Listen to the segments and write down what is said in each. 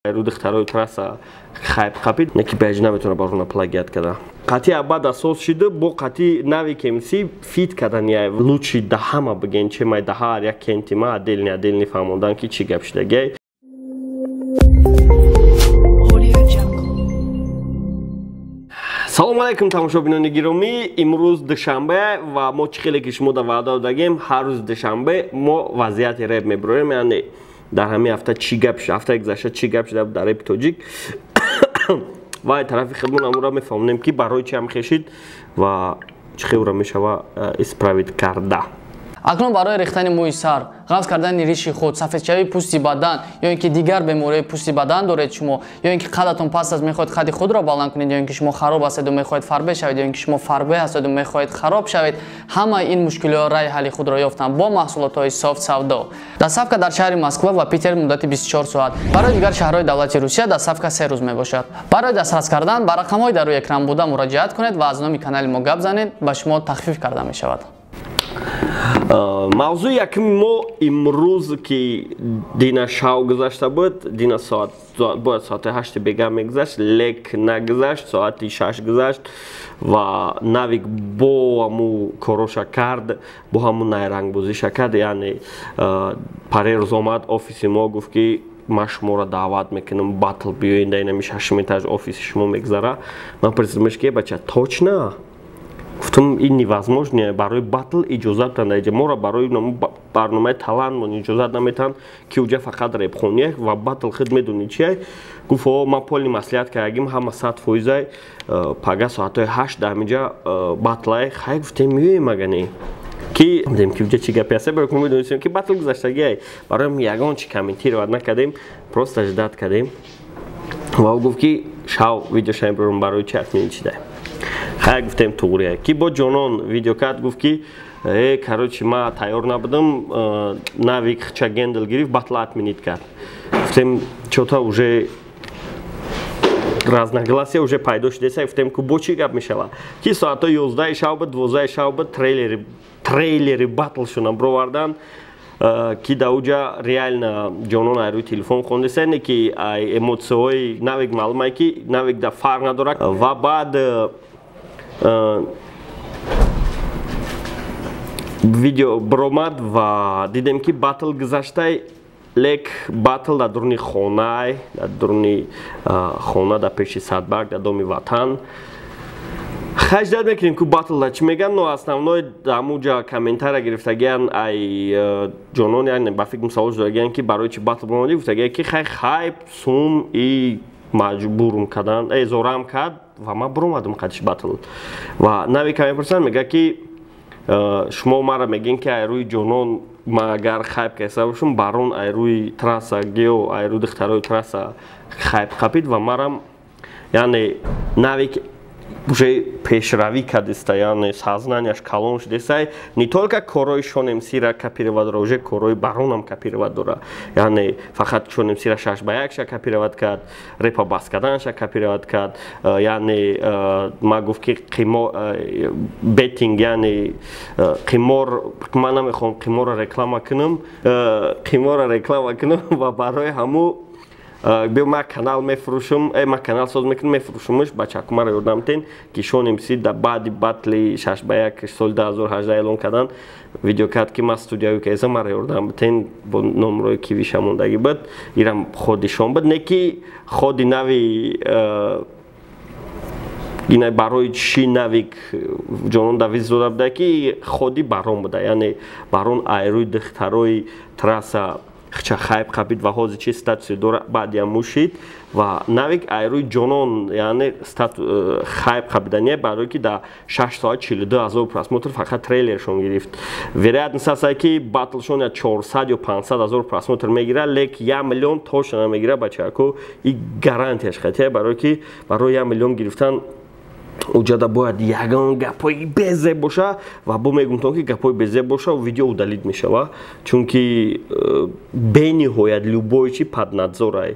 Рӯ духтарои трасса хайп қапид, не ки беҷ наметавона барона плагиат када. Қатъи баъд асос шида бо қатъи нави КМС фит кадани лучи даҳама биген че май даҳа як кенти ма отдельный отдельный фаҳмондан ки чӣ гап шидагай. Салому алайкум, тамошобинони гиромӣ. Имрӯз душанбе ва мо чӣ хеле ки шумо да ваъда додагем, ҳар рӯзи душанбе мо вазъияти реп мебурем, яъне дар ҳамин ҳафта чӣ гап шуд, ҳафтаи гузашта чӣ гап шуда дар репи тоҷик ва тарафи худмон амура мефаҳмонем, ки барои чӣ ҳам хешид ва чӣ хел мешава исправить карда. Акнун барои рехтани мӯи сар, ғафз кардани риши худ, сафедшавии пӯсти бадан ё ин ки дигар бемориҳои пӯсти бадан доред шумо, ё ин ки қадатон паст аст, мехоҳед қади худро баланд кунед, ё ин ки шумо хароб ҳастеду мехоҳед фарбе шавед, ё ин ки шумо фарбе ҳастеду мехоҳед хароб шавед, ҳамаи ин мушкилиҳо раъи ҳалли худро ёфтанд бо маҳсулотҳои Софт Савдо. Доставка дар шаҳри Москва ва Питер муддати 24 соат. Барои дигар шаҳрҳои давлати Русия доставка 3 рӯз мебошад. Барои дастрас кардан ба рақамҳои дар рӯи экран буда муроҷиат кунед ва аз номи канали мо гап занед, ба шумо тахфиф карда мешавад. Мавзӯи якуми мо имрӯз, ки дина шав гузашта буд, дина соат бояд соати 8 бега мегузашт, лек нагузашт, соати 6 гузашт ва Навик бо ҳаму короша кард, бо ҳаму найрангбозиша кард, яъне парерӯз омад офиси мо, гуфт ки ман шуморо даъват мекунам, батл биёед, дар инами шашум этаж офиси шумо мегузара. Ман пурсидамш ки бача, точно? Гуфтам, ин невозможно, барои батл иҷозат наиҷа моро, барои барномаи талантмон иҷозат наметаҳанд, ки уҷа фақат репхония ва батл худ медонӣ чия. Гуфт, о, ман полный маслиҳат кардагим, ҳама 100%-ай, пага соатҳои 8 дар ҳаминҷа батлай. Хай, гуфтем, меоем, агане ки дем ки уҷа чӣ гапе аст, барои мо медонистем ки батл гузаштагиай, барои ягон чи комментировать накардем, просто ждать кардем ва ӯ гуфт ки шав видеоша мебарам, барои чи отменить шида. Хай, гуфтем, туғрия ки бо ҷонон видео кард, гуфт ки короче, ма тайёр набудам, Навик хча гендл гирифт, батла отменить кард. Гуфтем, чё-то уже разногласия уже пайдо шудеса. Гуфтем, ку бо чӣ гап мешава, ки соатҳои 11 шав буд, 12 шав буд, трейлери батлшона бировардан, ки дар уҷа реально ҷонон ай рӯи телефон хондеса, не ки ай эмоцияҳои Навик маълумае ки Навик да фарқ надорад. Ва баъд видео биромад ва дидем ки батл гузаштай, лек батл дар дуруни хонай, дар дуруни хона, дар пеши садбарг, дар доми ватан. Хай, ждать мекунем, ку батл да чӣ меган, но основной ҳамуҷа комментария гирифтагиян ай ҷонон, яъне ба фикр савол шудагиян, ки барои чи батл бомадӣ. Гуфтагия ки хай, хайп сум и маҷбурм кардан, зорам кард ва ман биромадам қадиш батл. Ва Навика мепурсанд, мега ки шумо мара мегӯен ки ай рӯи ҷонон ман агар хайп кайса бошам, барон ай рӯи трасса гео, ай рӯи духтарои трасса хайп қапид ва марам, яъне Навик уже пешравӣ кардеста, яъне сознанияш калон шудеста, не только корҳои Шон МС-ра копировать дора, уже корҳои баронам копировать дора, яъне фақат Шон МС-ра 6 ба 1-ша копировать кард, репа бас карданша копировать кард, яъне ма гуфт ки қимо беттинг, яъне қимор, ман намехоҳам қиморро реклама кунам, қиморро реклама кунам ва барои ҳаму биё, ман канал мефурӯшам, ман канал соз мекунам, мефурӯшамш, бачаку маро ёрдам тен, ки Шон МС дар баъди батли 6 ба 1 соли 2018 эълон кардан, видео кард ки ман студияю кеза, маро ёрдам битен, бо номрои кивиша мондагӣ буд. Ирам ходи шон буд, не ки ходи нави. Ина барои чӣ Навик ҷонон давиз дода буда, ки ходи барон буда, яъне барон айрӯи духтарои трасса хча хайп қапид ва ҳозир чи статусе дора, баъдиам мушид ва Навик айрӯи ҷонон, яъне хайп қапидания, барое ки дар 6 соат 42 ҳазор просмотр фақат трейлершон гирифт. Вероятность аст, ки батлшон я 400 ё 500 ҳазор просмотр мегирад, лек 1 миллион точно намегирад, бачако, и гарантияш хатия, барое ки барои 1 миллион гирифтан уҷада бояд ягон гапҳои безеб боша ва бо мегумтон ки гапҳои безеб боша, видео удалить мешава, чунки бениҳоят любой чи под надзорай,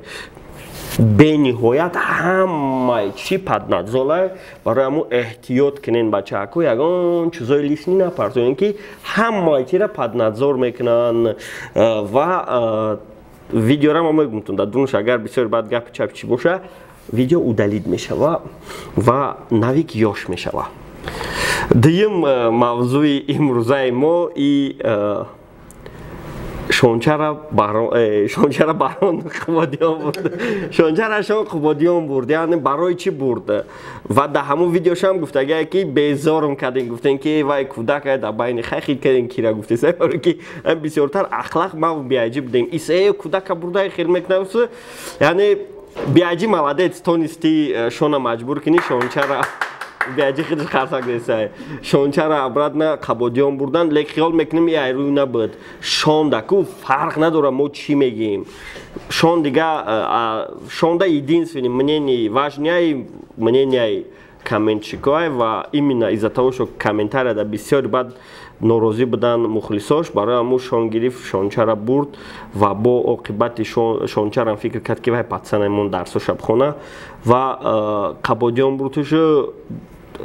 бениҳоят ҳамаи чи под надзорай. Барои ҳамун эҳтиёт кунен, бачаако, ягон чизои лишний напартоен, ки ҳамаи чиро под надзор мекунанд ва Видеора ма мегумтун, дар дунаш агар бисёр баъд гапи чап чӣ боша, видео удалить мешава ва Навик ёш мешава. Дуюм мавзӯи имрӯзаи мо и Шончара Шончара Барон Қубодиён бурд. Шончара Шон Қубодиён бурд. Яъне барои чӣ бурд? Ва дар ҳамун видеошам гуфтагае, ки безорум кардем, гуфтем, ки вай кӯдак дар байни хай хит кардем, кира гуфтеса, барои ки бисёртар ахлақ ма биаҷи будем, исае кӯдака бурда хел мекунам. Яъне биаҷи молодец, тонисти Шона маҷбур кунӣ. Шончара биаҷи худаш қарсак десай. Шончара обратно Қабодиён бурдан, лек хиёл мекунем, и айрӯй набуд. Шонда ку фарқ надора мо чӣ мегӯем. Шон дига, шонда единственный мнение важный мнение комментчикое, ва именно из-за того, что комментарияда бисёри баъд норозӣ буданд мухлисош, барои ҳамун Шон гирифт, Шончара бурд. Ва бо оқибати Шончарам фикр кард, ки вай патсанамон дарсоша бихона ва Қабодиён бурдушу.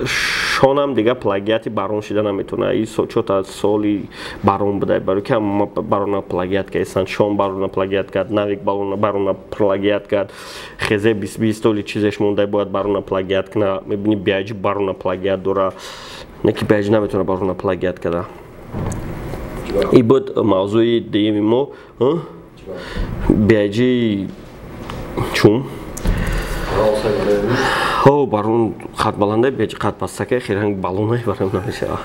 Шонам дига плагиати Барон шида наметавона. И чота соли Барон буда, барои ки Барона плагиат кардсан. Шон Барона плагиат кард, Навик Барона плагиат кард, хезе 20 толи чизеш монда, бояд Барона плагиат кна. Мебини, биаҷи Барона плагиат дора, не ки биаҷи наметавона Барона плагиат када. И буд мавзӯи дуюми мо. Биаҷи чун ҳо Барон қад баланда, беҷи қад пастака, хеле балонай барам намешава.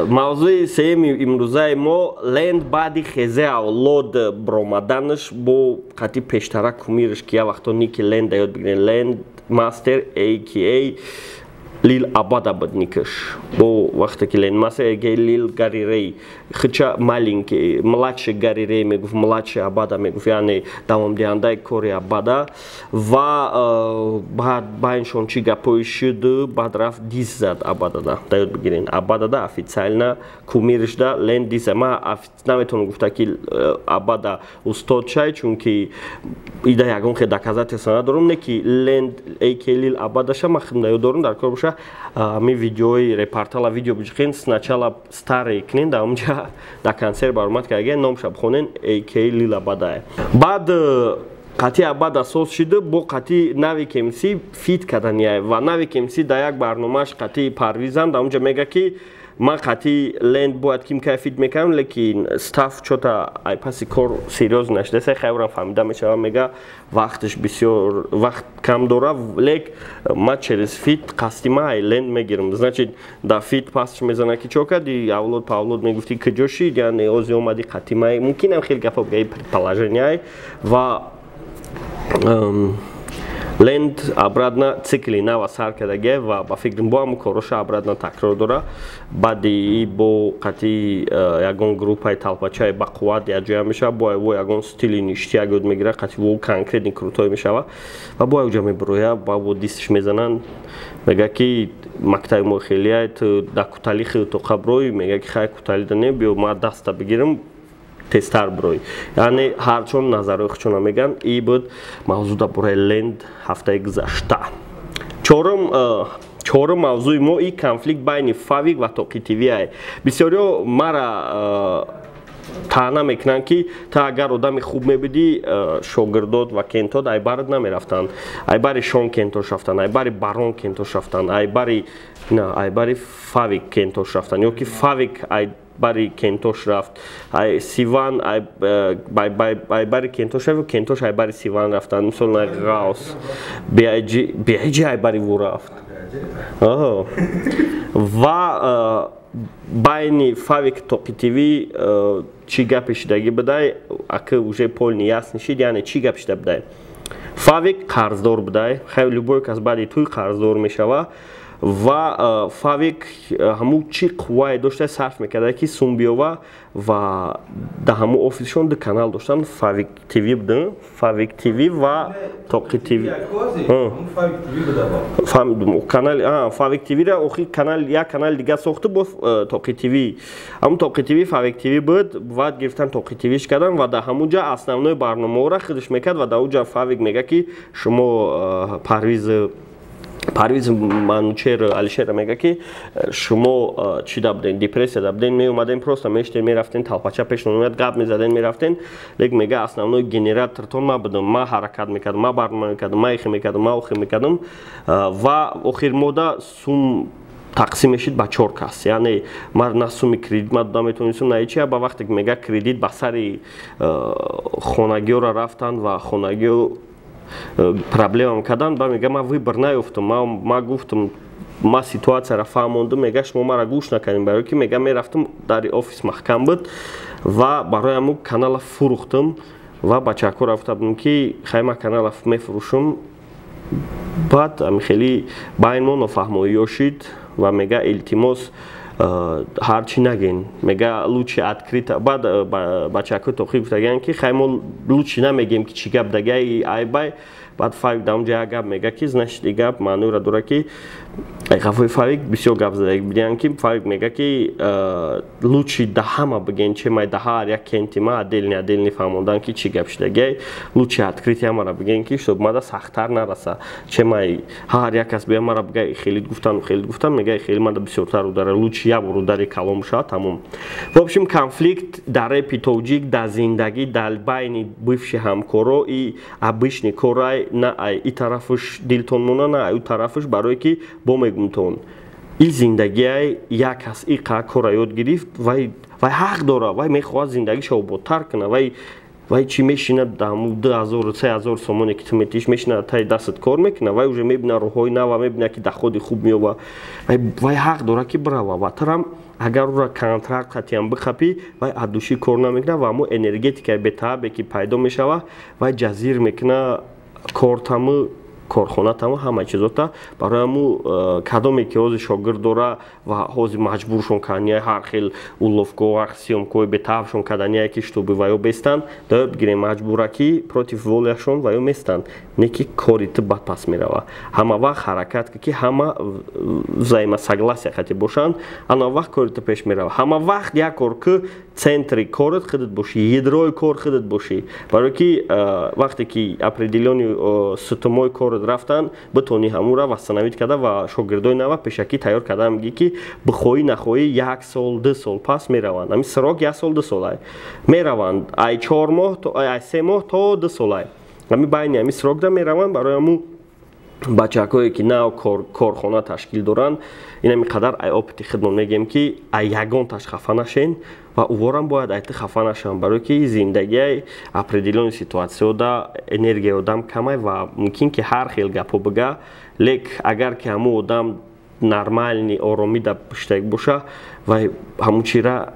Мавзӯи сеюми имрӯзаи мо: Ленд баъди хезе авлод бромаданаш бо қати пештара кумираш, ки як вақто ники Ленда ёд бигирен, Ленд Мастер aka Лил Абада буд никаш. Бо вақте ки Ленд Мастер aka Лил Гарри Рей, хича маленький, младший Гарри Рей мегуфт, младший Абада мегуфт, яъне давомдиҳандаи кори Абада. Ва баъд байншон чӣ гапҳое шуд, баъд рафт дисс зад Абадада. Да ёд бигирен, Абадада официально кумиришда Ленд дисс. Ма наметавонам гуфта, ки Абада устод шай, чунки ида ягон хел доказательство надорам, не ки Ленд aka Лил Абадаша ма худам ёд дорам. Дар кор боша, ми видеои репортала видео биҷиқен, сначала старый кунен, дар онҷа дар консерт баромад кардаген, номша бихонен, aka Лил Абадае. Баъд қатъи Абада соз шиду, бо қатъи Навик МС фит кардания. Ва Навик МС дар як барномааш қатъи Парвизам дар онҷа мега, ки ман қатъи Ленд бояд ким кай фит мекардам, лекин стаф чота ай паси кор серьёз нашдасе. Хайрам фаҳмида мешава, мега, вақташ бисёр, вақт кам дора, лек ма через фит қасди ма ай Ленд мегирам. Значит, да фит пасш мезана, ки чо карди, авлод павлод мегуфти, куҷо шид? Яъне ози омади қатъи ма, мумкинам хеле гапо бигӯяи, предположение. Ва Ленд обратно цикли нава сар кардаге ва ба фикрам, бо ҳамун короша обратно такрор дора. Баъди бо қатъи ягон группаи талпачаи бақувват якҷоя мешава, бо во ягон стили ништяк ёд мегирад, қатъи во конкретный крутой мешава ва бо якҷо мебироя, ба бо дисш мезананд. Мега, ки мактаби мо хелия, ту да кутали хел тоқа бирой. Мега, ки хай, куталида не, биё ма даста бигирам, тезтар бирой. Яъне ҳарчон назарҳои худшона мегӯянд. И буд мавзӯъ дар бораи Ленд ҳафтаи гузашта. Чорум мавзӯи мо и конфликт байни Фавик ва Тоқи ТВ. Бисёриҳо мара таъна мекунанд, ки та агар одами хуб мебудӣ, шогирдот ва кентот айбарат намерафтанд. Айбари Шон кентош рафтанд, айбари Барон кентош рафтанд, айбари на, айбари Фавик кентош рафтанд, ё ки Фавик айбари кентош рафт, Сиван айбари кентош рафт, кентош айбари Сиван рафтанд. Мисол, на Ғаус Биаҷи айбари ву рафт. Ва байни Фавик Тоқи ТВ чӣ гапе шидагӣ будай, ака уже полный ясный шид. Яъне чӣ гап шида будай? Фавик қарздор будай. Хай, любой кас баъди тӯй қарздор мешава. Ва Фавик ҳамун чӣ қуввае дошта, сарф мекарда, ки сум биёва. Ва дар ҳамун офисшон ду канал доштанд, Фавик ТВ буд, Фавик ТВ ва Тоқи ТВ. Канал Фавик ТВра охир канал, як канали дига сохту бо Тоқи ТВ. Ҳамун Тоқи ТВ, Фавик ТВ буд, баъд гирифтан, Тоқи ТВш кардан. Ва дар ҳамун ҷа основной барномаҳоро худаш мекард. Ва дар он ҷа Фавик мега, ки шумо Парвиз Парвиз Манучер Алишера мега, ки шумо чӣ да буден, депрессия да буден, меомаден, просто мештен, мерафтен, талпача пеш номад, гап мезаден, мерафтен. Лек мега, основной генератортон ма будам, ма ҳаракат мекардам, ма барнома мекардам, ма ихе мекардам, ма охе мекардам. Ва охир мода сум тақсим мешид ба чор кас, яъне ман на суми кредит ма дода метавонистам, на ҳечи. Ба вақте ки мега, кредит ба сари хонагиёра рафтанд ва хонагиё проблемам карданд, ба мега, ман выбор наёфтам, ма гуфтам, ма ситуатсияро фаҳмондум. Мега, шумо мара гӯш накардем, барое ки мега, мерафтам, дари офис маҳкам буд ва барои ҳамун канала фурӯхтам ва бачаҳако рафта будем, ки хай, ма канала мефурӯшам. Баъд хеле байни мо нофаҳмоиё шид ва мега, илтимос, ҳарчи нагин, мега, лучше открыто. Баъд бачаҳако тоқӣ гуфтагиянд, ки хай, мо лучше намегем, ки чӣ гап дагаи айбай. Баъд Фавик дар онҷа як гап мега, ки значит, и гап маъноеро дорад, ки ғафои Фавик бисёр гап задаги будиянд, ки Фавик мега, ки лучше да ҳама биген, че май да ҳар як кенти ма отдельный отдельный фаҳмондан, ки чӣ гап шудагиай. Лучше открытый ҳамара биген, ки чтоб мада сахттар нараса, че май ҳар як кас бия мара бига, хеле гуфтан, хеле гуфтан, мега, хеле мада бисёртар удара, лучше як бор удари калом шавад, тамом. В общем, конфликт дар репи тоҷик, дар зиндагӣ, дар байни бывший ҳамкоро и обычный корай, на ай и тарафаш дилтон мона, на ай ӯ тарафаш, барое ки бо мегумтон, и зиндагиай як кас иқа кора ёд гирифт, вай ҳақ дора, вай мехоҳад зиндагиша ободтар кунад. Вай чӣ мешинад, ҳаму 2000, 3000 сомоне, ки ту метиш, мешинад, таи дастат кор мекунад. Вай уже мебина роҳҳои нава, мебина, ки доходи хуб меёба. Вай ҳақ дора, ки бирава. Ва тарам агар ӯра контракт қатиям бихапӣ, вай аз душӣ кор намекунад ва ҳамо энергетикаи бетаабе, ки пайдо мешава, вай ҷазир мекуна кортаму, корхонатаму, ҳама чизота. Барои ҳаму кадоме ки ҳозир шогирд дора ва ҳозир маҷбуршон кардания, ҳар хел уловко, ҳар съёмкои бетаабшон кардания, ки чтобы ваё бестанд, даёд бигирем, маҷбура ки против воляшон ваё местанд, не ки кори ту бад пас мерава. Ҳама вақт ҳаракат ки ҳама взаимосогласия хати бошанд, ана вақт кори ту пеш мерава. Ҳама вақт як кор ки центри корат худат бошӣ, ядрои кор худат бошӣ, барое ки вақте ки определённый сутумои корат рафтанд, битонӣ ҳамура восстановить карда ва шогирдои нава пешакӣ тайёр карда мегӣ, ки бихоҳӣ нахоҳӣ, як сол, 2 сол пас мераванд. Ҳамин срок як сол, 2 солай мераванд, ай 4 моҳ, ай 3 моҳ то 2 солай, ҳамин байни ҳамин срокда мераванд. Барои ҳамун бачаҳакое, ки нав корхона ташкил доранд, инами қадар ай опыти худмон мегӯем, ки ай ягонташ хафа нашен ва уворам бояд ай ту хафа нашаванд, барое ки зиндагиай определённый ситуатсияода энергияи одам камай ва мумкин ки ҳар хел гапҳо бига. Лек агар ки ҳамун одам нормальный, оромӣ да пуштак боша, вай ҳамун чира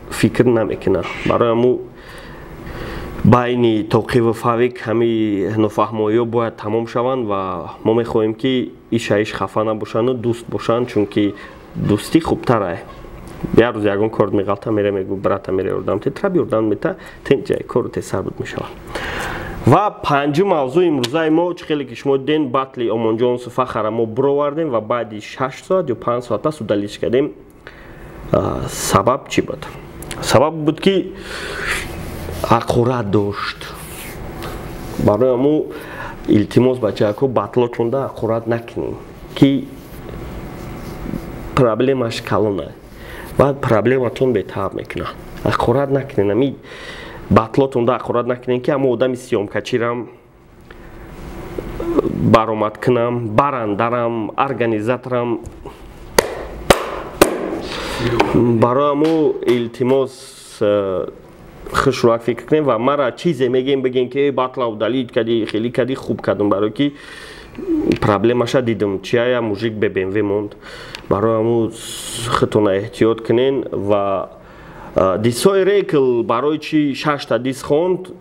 фикр намекунад. Барои ҳамун байни Тоқиву Фавик ҳами нофаҳмоиҳо бояд тамом шаванд ва мо мехоҳем, ки ишаиш хафа набошанду дӯст бошанд, чунки дӯстӣ хубтарае. Як рӯз ягон кор меғалта, мере, мегӯ: «Брата, мере, ёрдам те, тра ёрдам мета», тенҷай кору тесар буд мешавад. Ва панҷум мавзӯи имрӯзаи мо, чӣ хеле ки шумо диден, батли Омонҷонсу Фахара мо бировардем ва баъди 6 соат ё 5 соат пас удалить кардем. Сабаб чӣ буд? Сабаб буд, ки ҳақорат дошт. Барои ҳамун илтимос, бачаҳако, батлочонда ҳақорат накунем, ки проблемаш калона, баъд проблематон бетааб мекунад. Ҳақорат накунем, ами батлотонда ҳақорат накунем, ки ҳамо одами съёмкачирам баромад кунам, барандарам, организаторам. Барои ҳамун илтимос, хушрӯак фикр кунем. Ва мара чизе мегем, бигем, ки батла удалить кади, хеле кади, хуб кардум, барое ки проблемаша дидум, чия мужик бе БМВ монд. Барои ҳамун худтона эҳтиёт кунен. Ва дисои Рейкл барои чи шашта дис хонд?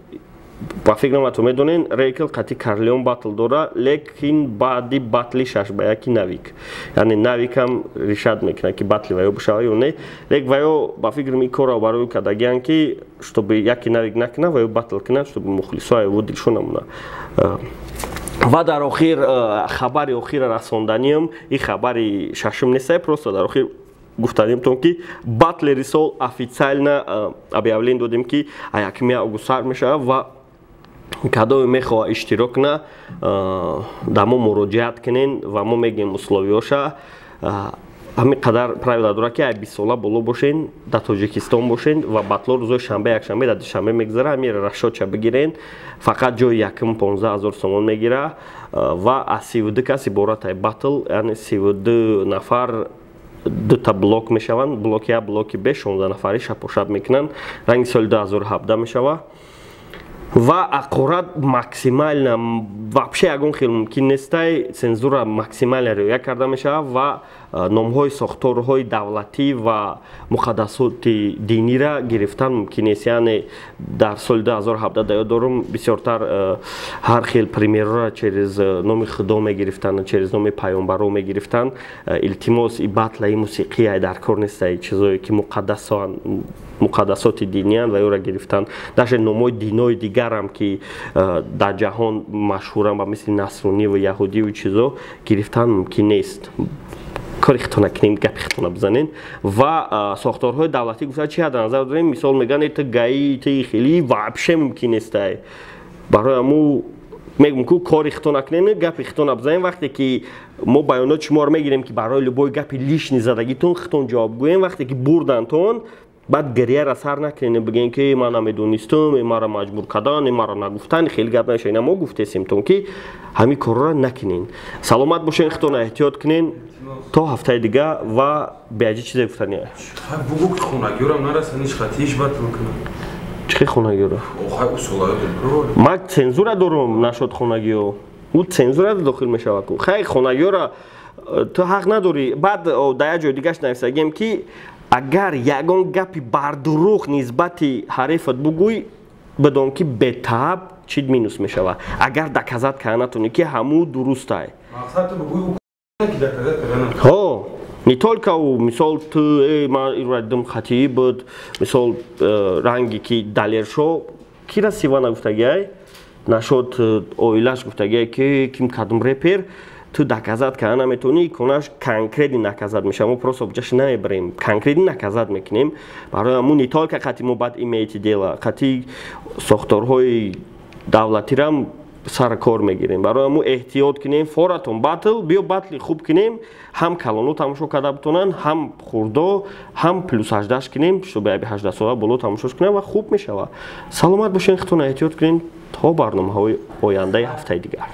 Ба фикрам, то медонен, Рейкл қати Карлеон батл дора, лекин баъди батли 6-1 Навик, яъне Навикам решать мекунад, ки батли ваё бишава ё не. Лек ваё, ба фикрам, ин корро барои кардагиянд, ки чтобы яки Навик накунад, ваё батл кунад, чтобы мухлисо айво дилшо намона. Ва дар охир хабари охира расонданиам, ин хабари шашум нестай, просто дар охир гуфтанимтон, ки батлери сол официально объявление додем, ки 1 август сар мешавад ва Кадоме мехоҳа иштирок куна, дар мо муроҷиат кунен ва мо мегӯем условиёша. Ҳамин қадар правила дорад, ки ай 20 сола боло бошен, дар Тоҷикистон бошен ва батло рӯзои шанбе, якшанбе дар Душанбе мегузара. Ҳамин расчётша бигирен. Фақат ҷои якум 15 000 сомон мегира ва аз 32 кас иборат ай батл, яъне 32 нафар дута блок мешаванд, блоки А, блоки Б, 16 нафарӣ шапошап мекунанд. Ранги соли 2017 мешава ва аккурат максимально, вообще ягон хел мумкин нестай, цензура максимально риоя карда мешавад ва номҳои сохторҳои давлатӣ ва муқаддасоти динира гирифтан мумкин нест. Яъне дар соли 2017 да ёд дорум, бисёртар ҳар хел примерора через номи Худо мегирифтанд, через номи паёмбаро мегирифтанд. Илтимос, и батлаи мусиқия дар кор нестай чизое ки муқаддасоанд, муқаддасоти диниянд ва ёра гирифтан. Даже номҳои динои дигарам, ки дар ҷаҳон машҳуранд, ба мисли насрониву яҳудиву чизо гирифтан мумкин нест. Кори хитона кунем, гапи хитона бизанен. Ва сохторҳои давлатӣ гуфта, чи дар назар дорем? Мисол, мегӯянд, ту ГАИ, ти хели, вообще мумкин нестай. Барои ҳаму мегӯм, ку кори хитона кунем, гапи хитона бизанем. Вақте ки мо баёноти шуморо мегирем, ки барои любой гапи лишний задагитон хитон ҷавоб гӯем, вақте ки бурдантон, баъд гирияра сар накунем, бигӯем, ки ман намедонистум, маро маҷбур кардан, маро нагуфтан. Хеле гап наша. Ина мо гуфтесемтон, ки ҳамин корро накунен. Саломат бошен, хитона эҳтиёт кунен. То ҳафтаи дига. Ва беаҷи чизе гуфтани? Бугӯ, ки хонагиёрам нарасанд, ҳеч хатиш батл кунам. Чӣ хонагиёра? Ман цензура дорум. Нашод хонагиё, ӯ цензура дохил мешавад ку. Хай, хонагиёра ту ҳақ надорӣ. Баъд дар як ҷои дигаш нависагем, ки агар ягон гапи бардурӯғ нисбати ҳарифат бугӯй, бидон, ки бетааб чид минус мешавад, агар доказать карда натонӣ, ки ҳаму дурустай. Ҳо, не только ӯ. Мисол, ту ман иро дидум, хатии буд. Мисол, ранге ки Далершо кира сива нагуфтагиай, нашод оилаш гуфтагиай, ки ким кадом репер, ту доказать карда наметавонӣ, конаш конкретно наказать мешава. Мо просто ҷашн намебарем, конкретно наказать мекунем. Барои ҳамун не только қати мо баъд имеете дело, қати сохторҳои давлатирам сар кор мегирем. Барои ҳамун эҳтиёт кунем. Форатон батл биё, батли хуб кунем, ҳам калоно тамошо карда битонанд, ҳам хурдо, ҳам плюс 18 кунем, чтобы аби 18 сола боло тамошош кунем ва хуб мешавад. Саломат бошен, худтон эҳтиёт кунем. То барномаҳои ояндаи ҳафтаи дигар.